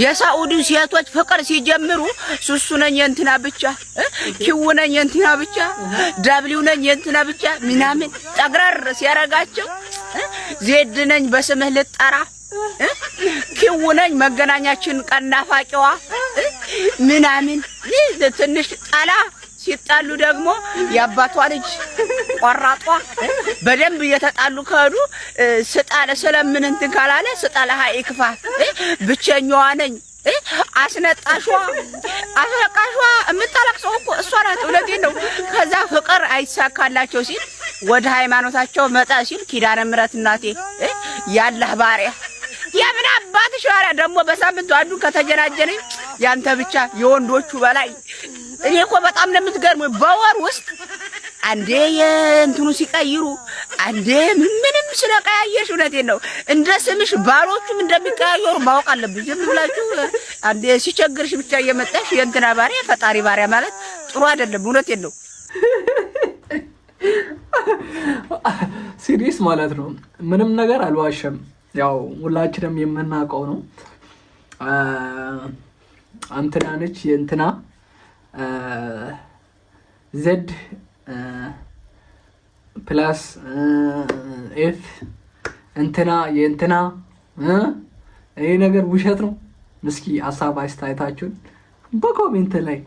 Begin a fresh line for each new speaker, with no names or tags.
የሳኡዲ ሴቶች ፍቅር ሲጀምሩ ሱሱ ነኝ የእንትና ብቻ፣ Q ነኝ የእንትና ብቻ፣ W ነኝ የእንትና ብቻ ምናምን ጠግረር ሲያረጋቸው Z ነኝ በስምህ ልጠራ፣ Q ነኝ መገናኛችን ቀናፋቂዋ ምናምን ትንሽ ጠላ ሲጣሉ ደግሞ የአባቷ ልጅ ቆራጧ በደንብ እየተጣሉ ከሄዱ ስጣለ ስለምን እንትን ካላለ ስጣለ ሀይ ክፋ ብቸኛዋ ነኝ አስነጣሿ አስለቃሿ የምታለቅሰው እኮ እሷ ናት። እውነቴን ነው። ከዛ ፍቅር አይሳካላቸው ሲል ወደ ሃይማኖታቸው መጣ ሲል ኪዳነ ምሕረት እናቴ ያለህ ባሪያ የምን አባትሽ ባሪያ ደግሞ በሳምንቱ አንዱን ከተጀናጀነኝ ያንተ ብቻ የወንዶቹ በላይ። እኔ እኮ በጣም ነው የምትገርሙኝ። በወር ውስጥ አንዴ የእንትኑ ሲቀይሩ አንዴ ምንም ስለቀያየርሽ፣ እውነቴን ነው እንደ ስምሽ ባሎቹም እንደሚቀያየሩ ማወቅ አለብሽ። ዝም ብላችሁ አንዴ ሲቸግርሽ ብቻ እየመጣሽ የእንትና ባሪያ ፈጣሪ ባሪያ ማለት ጥሩ አይደለም። እውነቴን ነው።
Serious ማለት ነው። ምንም ነገር አልዋሸም። ያው ሁላችንም የምናውቀው ነው። እንትና ነች የእንትና Z plus F እንትና የእንትና። ይህ ነገር ውሸት ነው። እስኪ ሀሳብ አስተያየታችሁን በ comment ላይ